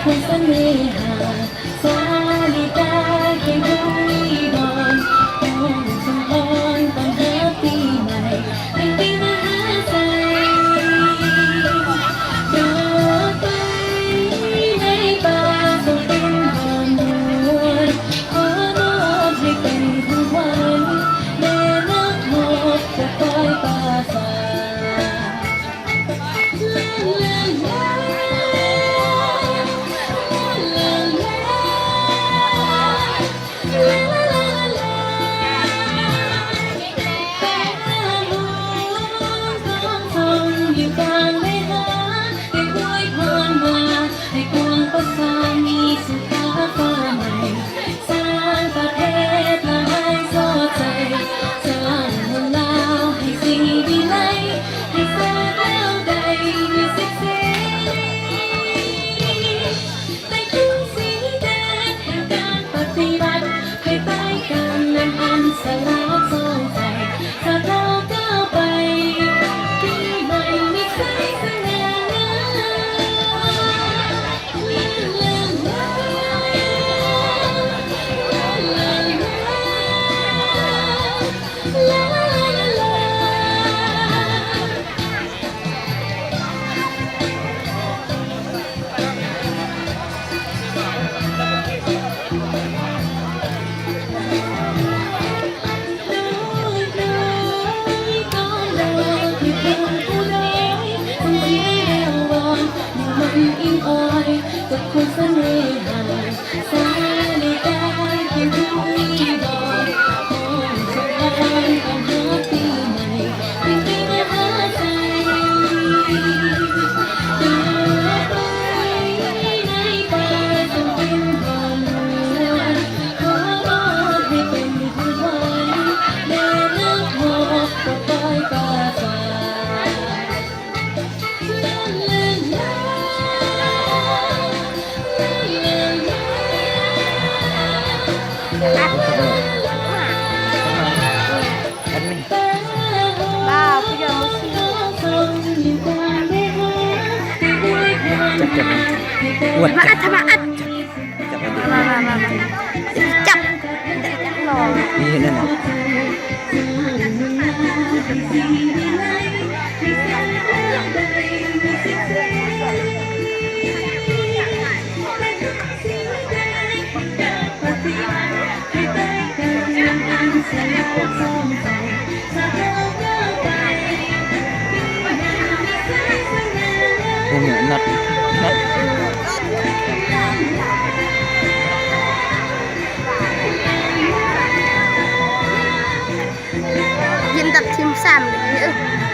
ສະເໜ່ຫາ ສາລິກາ ຄຽງຄູ່ອີ່ດອນ ຮ້ອງສຳພອນຕ້ອນຮັບປີໃໝ່ ແຫ່ງປີມະຫາໄຊ. ດອກໄມ້ໃນປ່າ ສົ່ງເປັນຮ່ອນມ່ວນ ຂໍມອບໃຫ້ເປັນຂອງຂວັນ ແມ່ນັກຮົບຈາກປອຍປາສາດ. ໃຫ້ກວ້າງປະສານ ມີສຸຂາພາບໃໝ່ ສ້າງປະເທດລາວໃຫ້ສອດໃສ ສ້າງເມືອງລາວໃຫ້ສີວິໄລ ໃຫ້ຊາດລາວໄດ້ມີສິດເສລີ ໃນກຸງສີແດງແຫ່ງການປະຕິວັດ ພາຍໃຕ້ການນຳອັນສະຫວາດສ່ອງໃສ ຊາດລາວກ້າວໄປ ປີໃໝ່ມີໄຊສະຫງ່າງາມ. ມາອັດ ມາອັດ ຈັບໃຫ້ດູ ມາ ມາ ມາ ມາ ຈັບ ຈັບຫຼໍ່ ນີ້ເຫັນແລ້ວນະ ໂອ້ ນັດ ນັດ ຍິນດັບທີມສາມເດີ.